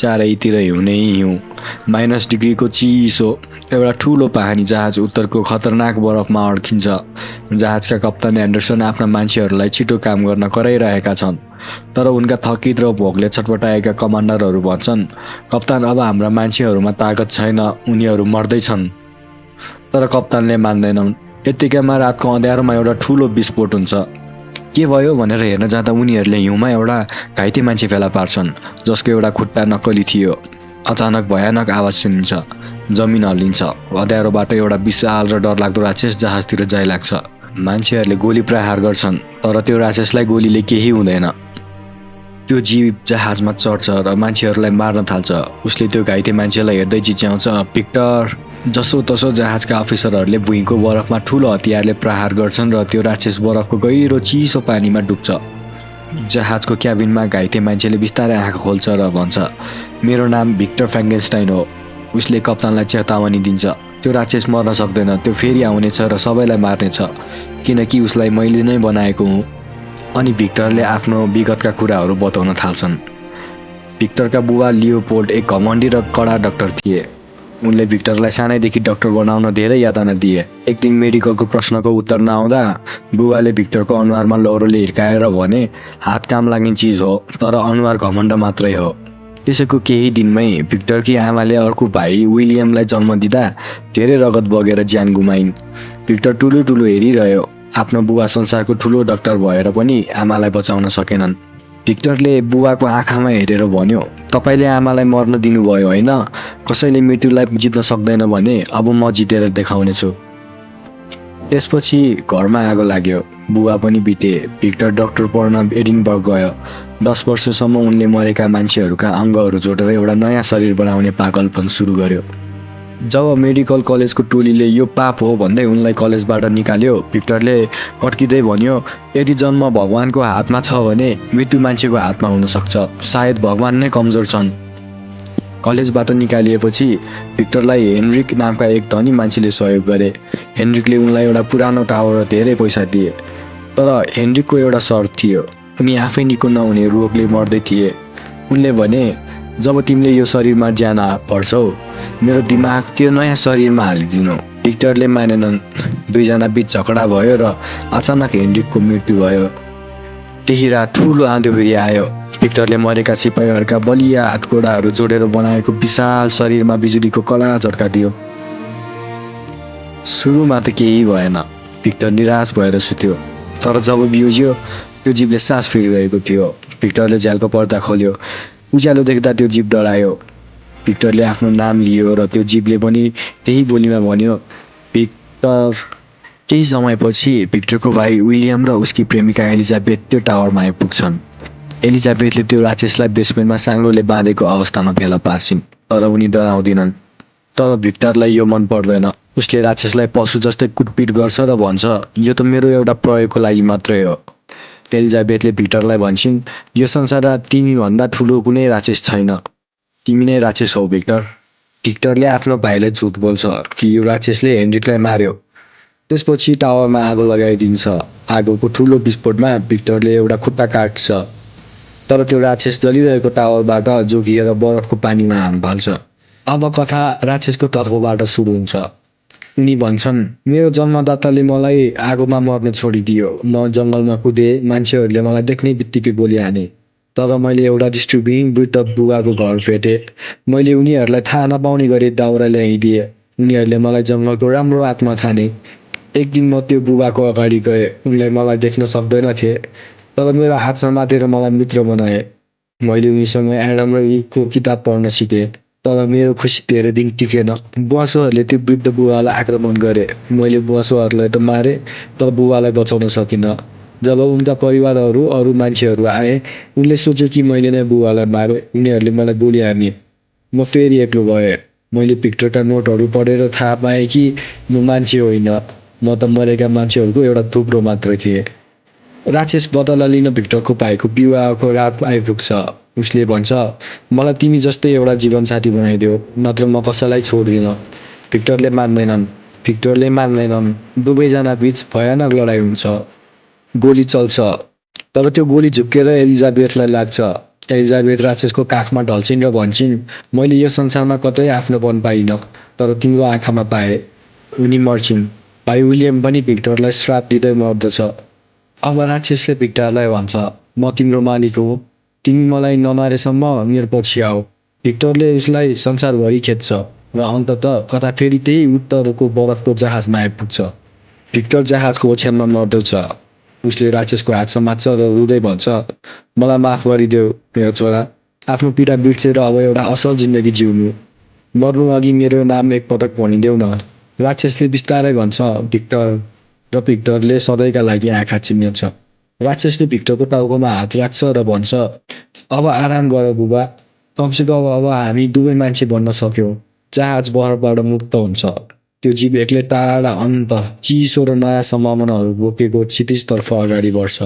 चारैतिर हिउँनै हिउँ, -डिग्रीको चिसो। एउटा ठुलो पानी जहाज उत्तरको खतरनाक बरफमा अड्किन्छ। जहाजका कप्तान एन्डरसन आफ्ना मान्छेहरूलाई छिटो काम गर्न कराइरहेका छन्, तर उनका थकित र भोकले छटपटाएका कमान्डरहरू भन्छन्, कप्तान, अब हाम्रा मान्छेहरूमा ताकत छैन, उनीहरू मर्दैछन्। तर कप्तानले मान्दैनन्। यत्तिकैमा रातको अँध्यारोमा एउटा ठुलो विस्फोट हुन्छ। के भयो भनेर हेर्न जाँदा उनीहरूले हिउँमा एउटा घाइते मान्छे फेला पार्छन्, जसको एउटा खुट्टा नक्कली थियो। अचानक भयानक आवाज सुनिन्छ, जमिन हल्लिन्छ। अँध्यारोबाट एउटा विशाल र डरलाग्दो राक्षस जहाजतिर जाइलाग्छ। मान्छेहरूले गोली प्रहार गर्छन्, तर त्यो राक्षसलाई गोलीले केही हुँदैन। त्यो जीव जहाजमा चढ्छ र मान्छेहरूलाई मार्न थाल्छ। उसले त्यो घाइते मान्छेलाई हेर्दै चिच्याउँछ, भिक्टर। जसोतसो जहाजका अफिसरहरूले भुइँको बरफमा ठुलो हतियारले प्रहार गर्छन् र त्यो राक्षस बरफको गहिरो चिसो पानीमा डुब्छ। जहाजको क्याबिनमा घाइते मान्छेले बिस्तारै आँखा खोल्छ र भन्छ, मेरो नाम भिक्टर फ्र्याङ्केनस्टाइन हो। उसले कप्तानलाई चेतावनी दिन्छ, त्यो राक्षस मर्न सक्दैन, त्यो फेरि आउनेछ र सबैलाई मार्नेछ, किनकि उसलाई मैले नै बनाएको हुँ। अनि भिक्टरले आफ्नो विगतका कुराहरू बताउन थाल्छन्। भिक्टरका बुबा लियोपोल्ड एक घमण्डी र कडा डाक्टर थिए। उनले भिक्टरलाई सानैदेखि डाक्टर बनाउन धेरै यातना दिए। एक दिन मेडिकलको प्रश्नको उत्तर नआउँदा बुबाले भिक्टरको अनुहारमा लौरोले हिर्काएर भने, हात काम लाग्ने चिज हो, तर अनुहार घमण्ड मात्रै हो। त्यसैको केही दिनमै भिक्टरकी आमाले अर्को भाइ विलियमलाई जन्म दिँदा धेरै रगत बगेर ज्यान गुमाइन्। भिक्टर ठुलो ठुलो हेरिरह्यो। आफ्नो बुबा संसारको ठुलो डाक्टर भएर पनि आमालाई बचाउन सकेनन्। भिक्टरले बुबाको आँखामा हेरेर भन्यो, तपाईले आमालाई मर्न दिनुभयो होइन? कसैले मृत्युलाई जित्न सक्दैन भने अब म जितेर देखाउनेछु। त्यसपछि घरमा आगो लाग्यो। बुबा पनि बिते। भिक्टर डाक्टर पढ्न एडिनबर्ग गयो। 10 वर्षसम्म उनले मरेका मान्छेहरूका अङ्गहरू जोडेर एउटा नयाँ शरीर बनाउने पागलपन सुरु गर्यो। जब मेडिकल कलेजको टोलीले यो पाप हो भन्दै उनलाई कलेजबाट निकाल्यो, भिक्टरले कट्किँदै भन्यो, यदि जन्म भगवानको हातमा छ भने मृत्यु मान्छेको हातमा हुन सक्छ। सायद भगवान नै कमजोर छन्। कलेजबाट निकालिएपछि भिक्टरलाई हेनरिक नामका एक धनी मान्छेले सहयोग गरे। हेनरिकले उनलाई एउटा पुरानो टावर र धेरै पैसा दिए। तर हेनरिकको एउटा शर्त थियो, उनी आफै निको नहुने रोगले मर्दै थिए। उनले भने, जब तिमीले यो शरीरमा ज्यान भर्छौ, मेरो दिमाग त्यो नयाँ शरीरमा हालिदिनु। भिक्टरले मानेनन्। दुईजना बीच झगडा भयो र अचानक हेनरिकको मृत्यु भयो। त्यही रात ठुलो आँधीबेहरी आयो। भिक्टरले मरेका सिपाहीहरूका बलिया हातगोडाहरू जोडेर बनाएको विशाल शरीरमा बिजुलीको कडा झट्का दियो। सुरुमा त केही भएन। भिक्टर निराश भएर सुत्यो। तर जब बिउज्यो, त्यो जीवले सास फेरिरहेको थियो। भिक्टरले झ्यालको पर्दा खोल्यो। उज्यालो देख्दा त्यो जीव डरायो। भिक्टरले आफ्नो नाम लियो र त्यो जीवले पनि त्यही बोलीमा भन्यो, भिक्टर। केही समयपछि भिक्टरको भाइ विलियम र उसकी प्रेमिका एलिजाबेथ त्यो टावरमा आइपुग्छन्। एलिजाबेथले त्यो राक्षसलाई बेसमेन्टमा साङ्लोले बाँधेको अवस्थामा फेला पार्छिन्, तर उनी डराउँदिनन्। तर भिक्टरलाई यो मन पर्दैन। उसले राक्षसलाई पशु जस्तै कुटपिट गर्छ र भन्छ, यो त मेरो एउटा प्रयोगको लागि मात्रै हो। एलिजाबेथले भिक्टरलाई भन्छन्, यो संसारमा तिमीभन्दा ठुलो कुनै राक्षस छैन। तिमी नै राक्षस हौ भिक्टर। भिक्टरले आफ्नो भाइलाई झुट बोल्छ कि यो राक्षसले हेनरिकलाई मार्यो। त्यसपछि टावरमा आगो लगाइदिन्छ। आगोको ठुलो विस्फोटमा भिक्टरले एउटा खुट्टा काट्छ, तर त्यो राक्षस जलिरहेको टावरबाट जोगिएर बरफको पानीमा हाम फाल्छ। अब कथा राक्षसको तर्फबाट सुरु हुन्छ। उनी भन्छन्, मेरो जन्मदाताले मलाई आगोमा मर्न छोडिदियो। म जङ्गलमा कुदे, मान्छेहरूले मलाई देख्ने बित्तिकै गोली हाने। तर मैले एउटा दृष्टिविहीन वृद्ध बुबाको घर भेटेँ। मैले उनीहरूलाई थाहा नपाउने गरी दाउरा ल्याइदिएँ। उनीहरूले मलाई जङ्गलको राम्रो आत्मा ठाने। एक दिन म त्यो बुबाको अगाडि गएँ। उनले मलाई देख्न सक्दैनथे, तर मेरो हात समातेर मलाई मित्र बनाए। मैले उनीसँग एडम र इभको किताब पढ्न सिकेँ। तर मेरो खुसी धेरै दिन टिकेन। बुवासोहरूले त्यो वृद्ध बुबालाई आक्रमण गरे। मैले बुवासोहरूलाई त मारे, तर बुबालाई बचाउन सकिनँ। जब उनका परिवारहरू अरू मान्छेहरू आए, उनले सोचे कि मैले नै बुबालाई मारे। उनीहरूले मलाई गोली हाने। म फेरि एक्लो भएँ। मैले भिक्टरका नोटहरू पढेर थाहा पाएँ कि म मान्छे होइन, म त मरेका मान्छेहरूको एउटा थुप्रो मात्रै थिएँ। राक्षस बदला लिन भिक्टरको भाइको विवाहको रात आइपुग्छ। उसले भन्छ, मलाई तिमी जस्तै एउटा जीवनसाथी बनाइदेऊ, नत्र म कसैलाई छोड्दिन। भिक्टरले मान्दैनन्। दुवैजना बीच भयानक लडाइँ हुन्छ। गोली चल्छ, तर त्यो गोली झुक्केर एलिजाबेथलाई लाग्छ। एलिजाबेथ राक्षसको काखमा ढल्छिन् र भन्छन्, मैले यो संसारमा कतै आफ्नोपन पाइनँ, तर तिम्रो आँखामा पाएँ। उनी मर्छिन्। भाइ विलियम पनि भिक्टरलाई श्राप दिँदै मर्दछ। अब राक्षसले भिक्टरलाई भन्छ, म तिम्रो मालिक हो। तिमी मलाई नमारेसम्म मेरो पछि आऊ। भिक्टरले उसलाई संसारभरि खेद्छ र अन्ततः कथा फेरि त्यही उत्तरको बरफको जहाजमा आइपुग्छ। भिक्टर जहाजको ओछ्यानमा मर्दछ। उसले राक्षसको हात समात्छ र रुँदै भन्छ, मलाई माफ गरिदेऊ मेरो छोरा। आफ्नो पीडा बिर्सेर अब एउटा असल जिन्दगी जिउनु। मर्नु अघि मेरो नाम एकपटक भनिदेऊ न। राक्षसले बिस्तारै भन्छ, भिक्टर। र भिक्टरले सधैँका लागि आँखा चिम्लिन्छ। राक्षसले भिक्टरको टाउकोमा हात राख्छ र भन्छ, अब आराम गर बुबा। कमसेकम अब हामी दुवै मान्छे बन्न सक्यौँ। जहाज बरफबाट मुक्त हुन्छ। त्यो जीव एक्लै टाढा अनन्त चिसो र नयाँ सम्भावनाहरू बोकेको क्षितिजतर्फ अगाडि बढ्छ।